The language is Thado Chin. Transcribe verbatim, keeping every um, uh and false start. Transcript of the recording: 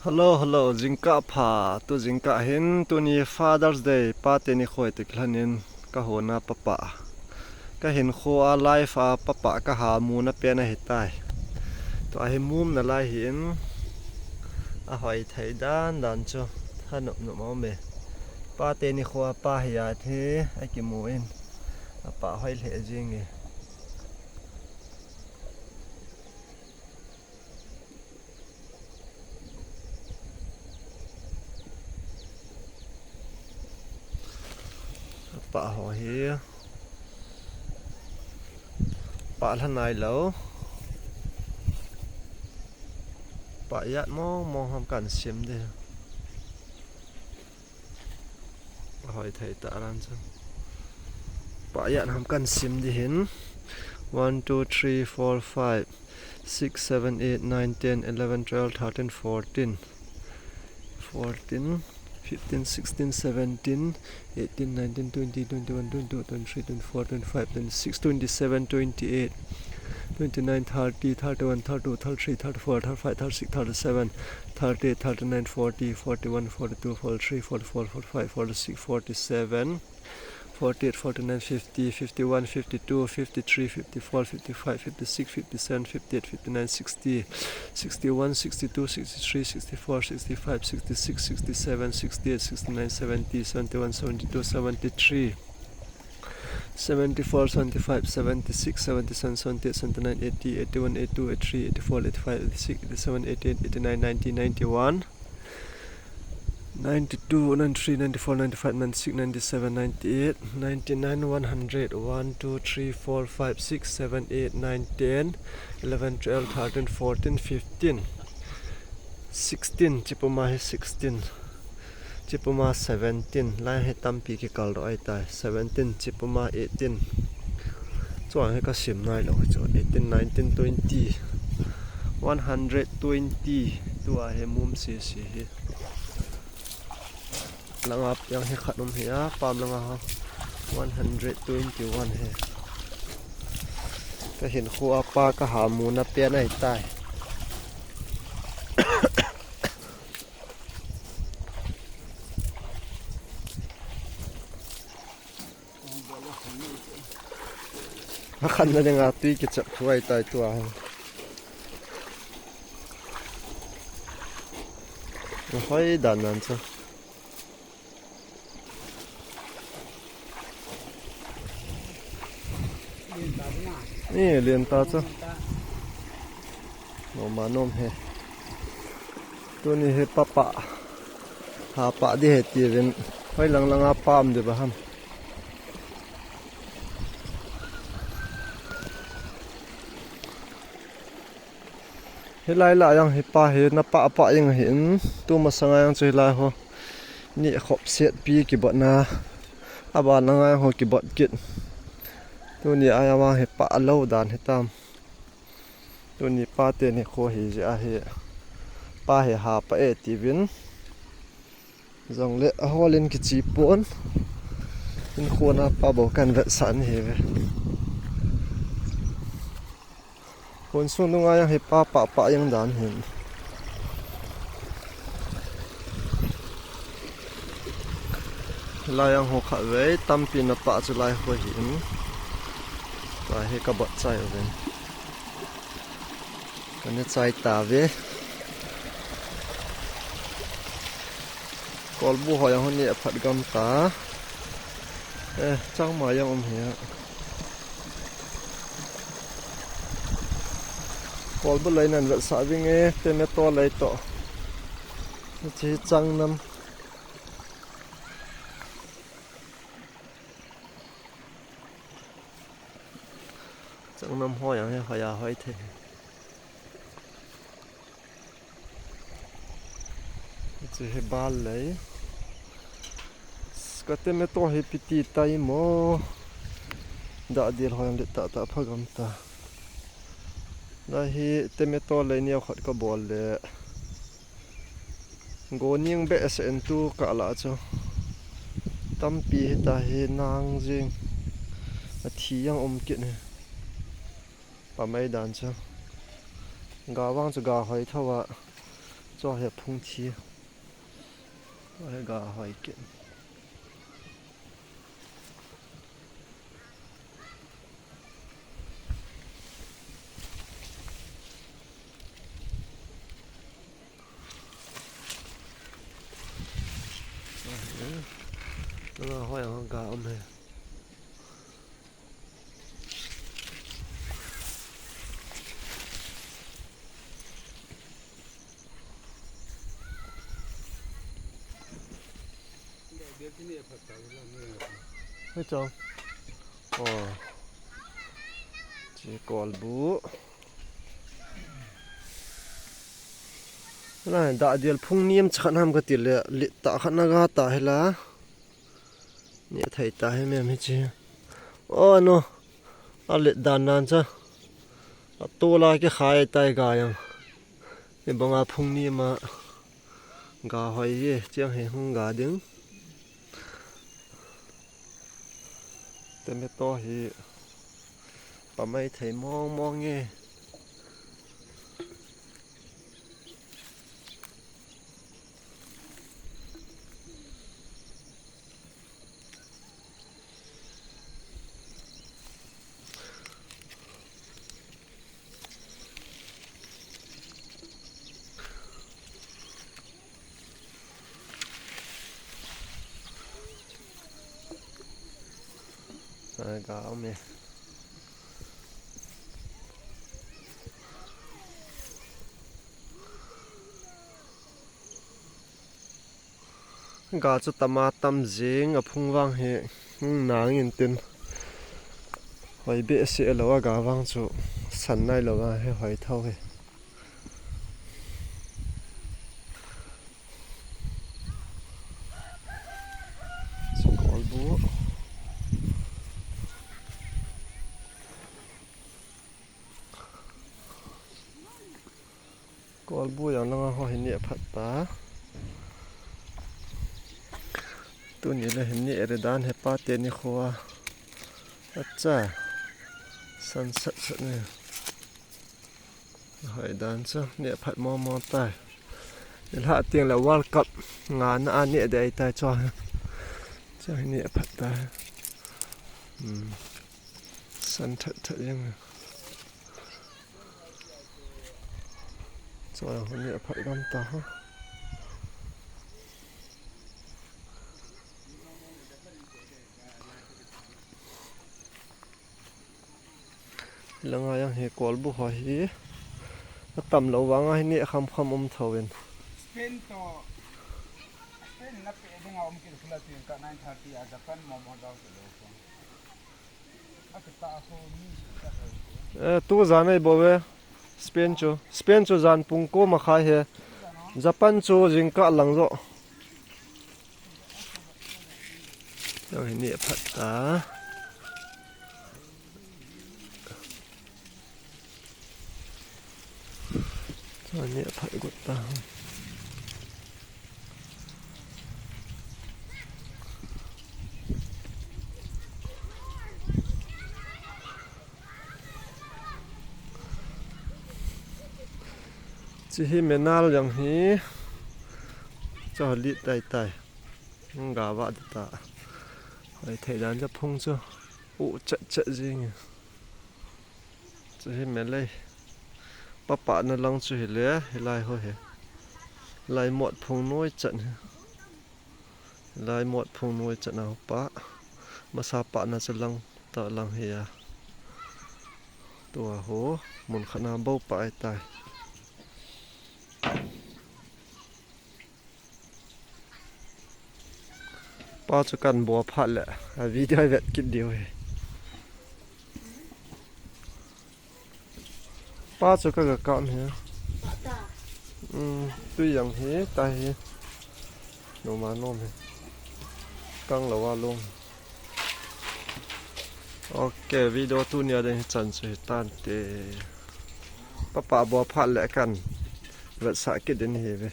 Hello, hello, jingkah pha, tu jingkah hin, tuni Father's Day, pate nikho toh kilhonin, ka hona papa. Ka hinkho a life a papa ka ha muna pen ahitai. Tua hi mum nalai hin, ahoi thei dan dan chu, thanop nop aume. Pate nikho a pa hi athi, akimu in, apa hoi lheh jing e. Apa ho hi. Pa lha nailou. Pa ijat mong mong ham kahin sim ding. Hoi thei ta ran chu. Pa ijat ham kahin sim ding hin. One, two, three, four, five, six, seven, eight, nine, ten, eleven, twelve, thirteen, fourteen, fourteen, fifteen, sixteen, seventeen, eighteen, nineteen, twenty, twenty-one, twenty-two, twenty-three, twenty-four, twenty-five, twenty-six, twenty-seven, twenty-eight, twenty-nine, thirty, thirty-one, thirty-two, thirty-three, thirty-four, thirty-five, thirty-six, thirty-seven, thirty-eight, thirty-nine, forty, forty-one, forty-two, forty-three, forty-four, forty-five, forty-six, forty-seven, forty-eight, forty-nine, fifty, fifty-one, fifty-two, fifty-three, fifty-four, fifty-five, fifty-six, fifty-seven, fifty-eight, fifty-nine, sixty, sixty-one, sixty-two, sixty-three, sixty-four, sixty-five, sixty-six, sixty-seven, sixty-eight, sixty-nine, seventy, seventy-one, seventy-two, seventy-three, seventy-four, seventy-five, seventy-six, seventy-seven, seventy-eight, seventy-nine, eighty, eighty-one, eighty-two, eighty-three, eighty-four, eighty-five, eighty-six, eighty-seven, eighty-eight, eighty-nine, ninety, ninety-one, ninety-two, ninety-three, ninety-four, ninety-five, ninety-six, ninety-seven, ninety-eight, ninety-nine, one hundred, one, two, three, four, five, six, seven, eight, nine, ten, eleven, twelve, thirteen, fourteen, fifteen, sixteen, chipuma hi sixteen, chipuma seventeen, lai hi tampi kikal doh ahitai, seventeen, chipuma eighteen. Chuan hi ka sim nailou chu, eighteen, nineteen, twenty, one hundred twenty, tua hi mum sisi hi. Langa jong hi khat um hi a, pam langa ha, one hundred twenty-one hi. Ka hinkho a pa ka ha muna pen ahitai. Akhanna dinga tui kichep thu ahitai tua. Hoi dan dan chu. Ni lien ta chu. Nom a nom hi. Tuni hi papa. Ha pa ding ahi tivin. Hoi lang langa pa um ding ba ham. Hilai lah jong hi pa hi na pa pa jeng ahin, tu masanga jong chu hilai ho. Ni khop set pi kibot na. Aban langa jong ho kibot kit. Tuni a jong hi pa lou dan hitam. Tuni pate nikho hi jeh ahi. Pa hi ha pa e tivin. Jongle ahol in kichi pon. Inkhona pa bou kan vetsah ni hi ve. Hun sung nunga jong hi pa pa pa jeng dan hin. Lai jong ho khat vei tampi na pa chu lai ho hin. Lai hi ka bot chai uvin. Ka ne chai ta ve. Kolbu ho jong hon ni a phat gam ta. Eh, changma jong um hi a. Kolbu lei nan vetsah vinge, tomato lei toh. Hiche hi changnam. Changnam hoi ang hi, hoi a hoi thei. Hiche hi bal lei. Ka tomato hi piti tai mo. Dah dil hoi ang le tah tah pha gam ta. Lai hi tomato lei neo khat ka bol le. Go ning behseh in tu kah lah chu. Tampi hita hi nang jing. A thi jong um kit hi. Pa mai dan chu. Ga vang chu ga hoi tho a. Tua hi phung thi. Tua hi ga hoi kit. Tua hoi ang ga um hi. Hei chong. Oh. Chi kolbu. Lai, da dial phung niam chakhat ham kati le, lit ta khat na ga ta hi la. Ni thei ta hi mem hi chi. Oh, no. A lit dan nan cha. A to la ki khai tai ga yang. Ni banga phung niam a ga hoi ye, chiang he hung ga ding. Tomato hi pa mai thei mong mong e. Ga um e. Ga chu tama tam jing a phung vang hi, hung nang in tin. Hoi behseh lou a ga vang chu san nai lou a hi hoi tho hi. Kolbu. Kolbu jong langa ho hi neh phat ta. Tuni le hi neh re dan he pa teni khoa. Acha. Sunset sat ne. Hoi dan chu neh phat mo mo tai. Nilhah teng le World Cup ngana a neh dei tai chu. Chu hi neh phat ta. Hmm. San that that jeng. Chua hon ni a phat gam ta ha. Langa jang hi kolbu ho hi. A tam lou vanga hi neh kham kham um tho in. Spain to, Spain na pe ding a um kit khula tin ka nine thirty a Japan mo mo dau se lo ko. Eh, tu jan ei bou ve. Spain chu. Spain chu jan pung ko makhai he. Japan chu jingkah lang jo. Jong hi neh phat ta. Jong hi neh phat got ta. Chi hi menal jong hi. Cho lit tai tai. Nga va ta. Hoi thei dan cha phung chu. U chat chat jing. Chu hi melei. Papa na lang chu hi le, hi lai ho hi. Lai mot phung noi chan hi. Lai mot phung noi chan a pa. Masa pa na cha lang ta lang hi a. Tua ho, mun khat na bo pa ai tai. Pa chu kan bua phat le, a video vet kit diu hi. Pa chu ka ga kam hi. Um, tui jang hi, ta hi. Noma nom hi. Kang lo wa long. Ok, video tunia ding hi chan chu hi tan te. Papa bua phat le kan vetsah kit ding hi ve.